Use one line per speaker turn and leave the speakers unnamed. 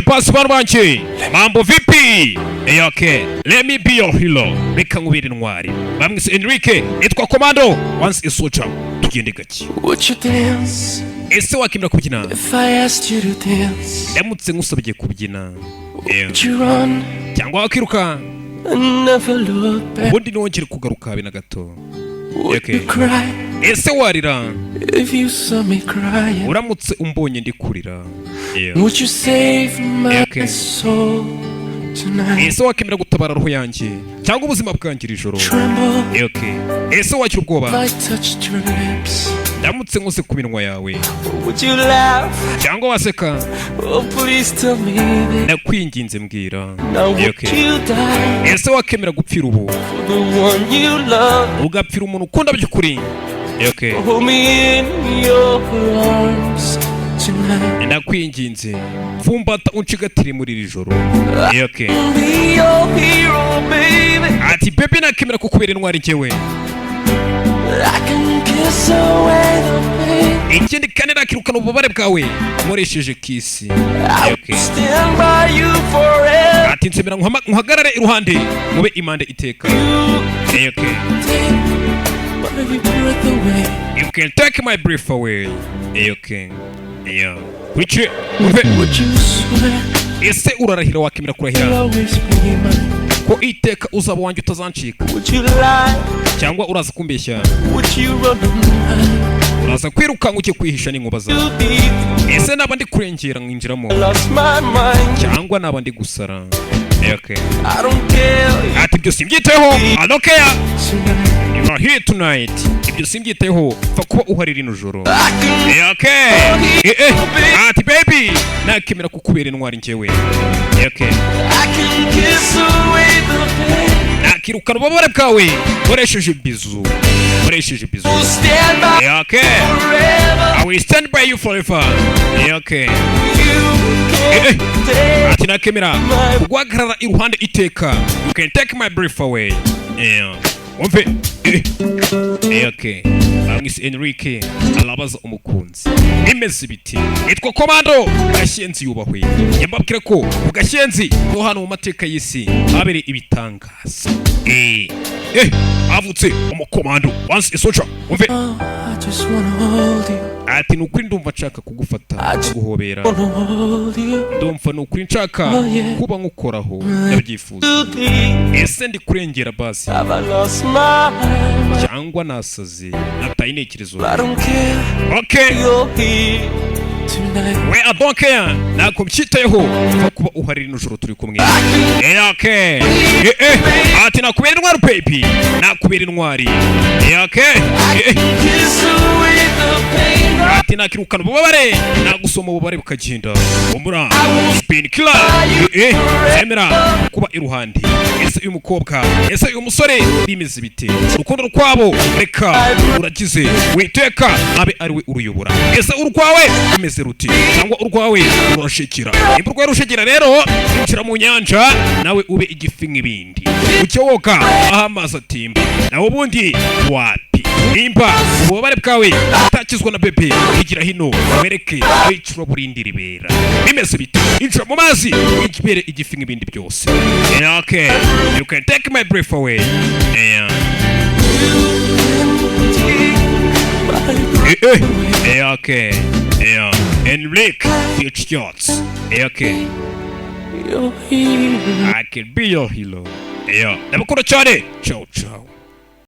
Pasi bantu banjye, mambo vipi? Okay, let me be your hero, reka nkubere intwari. Bamwise Enrique, yitwa Commando Once a Soldier. Tugende gake.
Would you dance
Ese wakemera kubyina
if I asked you to dance?
ndamutse ngusabye kubyina? Yeah.
Would you run
Cyangwa wakiruka
and never look back?
ubundi ntiwongere kugaruka habe na gato?
Would
Okay.
you cry
Ese warira
if you saw me crying?
uramutse umbonye ndi kurira? Yeah.
Would you save my
Okay.
soul tonight?
Ese wakemera gutabara roho yanjye cyangwa ubuzima bwanjye iri joro?
Tremble
Okay. Ese wagira ubwoba
if I touched your lips?
ndamutse nkoze ku minwa yawe?
Would you laugh?
Cyangwa waseka?
Oh, please tell me that.
Nakwinginze mbwira.
Now would
Okay.
you die
Ese wakemera gupfira ubu
for the one you love?
ugapfira umuntu ukunda by'ukuri? Okay.
Hold me in your arms tonight.
Ndakwinginze mfumbata, unshigatire muri iri joro. Okay.
Be your hero, baby.
Ati baby, nakemera kukubera intwari njyewe.
I can kiss away the pain.
Ikindi kandi nakirukana ububabare bwawe nkoresheje kiss.
I
Okay.
will stand by you forever.
Ati nsemera nkuhagarare iruhande, mube imande iteka.
You
Okay.
take my breath away.
You can take my breath away. Okay. Yeah. Kurikire umve.
Would you swear
Ese urarahira, wakemera kurahira
you'll always be mine?
ko iteka uzaba wanjye utazancika?
Would you lie?
Cyangwa uraza kumbeshya?
Would you run and hide?
Uraza kwirukanka ujye kwihisha n'inkuba zawe?
Too deep,
Ese naba ndi kurengera nkinjiramo
I lost my mind.
cyangwa naba ndi gusara? Okay.
I don't care
Ati ibyo simbyiteho, I don't care.
Tonight.
You are here tonight. Ibyo simbyiteho, pfa kuba uhari rino joro.
I can
Okay. Ati baby, nakemera kukubera intwari njyewe. Okay.
I can kiss away the pain.
Nakirukana ububabare bwawe nkoresheje bisou, nkoresheje bisou.
We'll stand by
Okay.
forever.
I will stand by you forever. Okay.
You can take
Ati nakemera kuguhagarara iruhande iteka. You can take my breath away. Yeah. Wumve. Okay. Bamwise Enrique, arabaza umukunzi imeze ibiti. Nitwa Komando Gashyenzi, yubahwe. Yambabwira ko ku Gashyenzi no hano mu mateka y'isi habereye ibitangaza. Havutse umukomando once a soldier. Wumve.
Oh, I just wanna hold you.
Ati ni ukuri ndumva nshaka kugufata, kuguhobera.
Wanna hold you.
Ndumva ni ukuri nshaka
Oh, yeah.
kuba nkukoraho, ndabyifuza.
Too deep.
Ese ndi kurengera basi
Have I lost my mind?
cyangwa nasaze, nataye intekerezo?
I don't care.
Okay.
You're here tonight.
We, I don't care, ntabwo mbyitayeho, upfa kuba uhari rino joro turi kumwe. Okay. Ati nakubera intwari baby, nakubera intwari. Okay.
Kiss away the pain.
Ati nakirukana ububabare, nagusoma ububabare bukagenda. Umura spin killer. Zemera kuba iruhande. Ese uyu mukobwa, ese uyu musore bimeze bite urukundo rwabo? Reka uragize witeka abe ari we uruyobora. Ese urwawe rumeze ruti, cyangwa urwawe rurashikira? Nimba urwawe rushikira rero, injira mu nyanja nawe ube igifi nk'ibindi, ujye woga aho amazi atimba, nawe ubundi wapi. Nimba ububabare bwawe utakizwa na bebe, igira hino wereke aho icuraburindi ribera. Bimeze bite? Injira mu mazi ibere igifi nk'ibindi byose. Yeah, okay, you can take my breath away. Yeah. Okay. Yeah. Enrique Fitzgerald. Okay.
Your hero.
I can be your hero. Yeah. Ndabakunda cyane. Ciao ciao.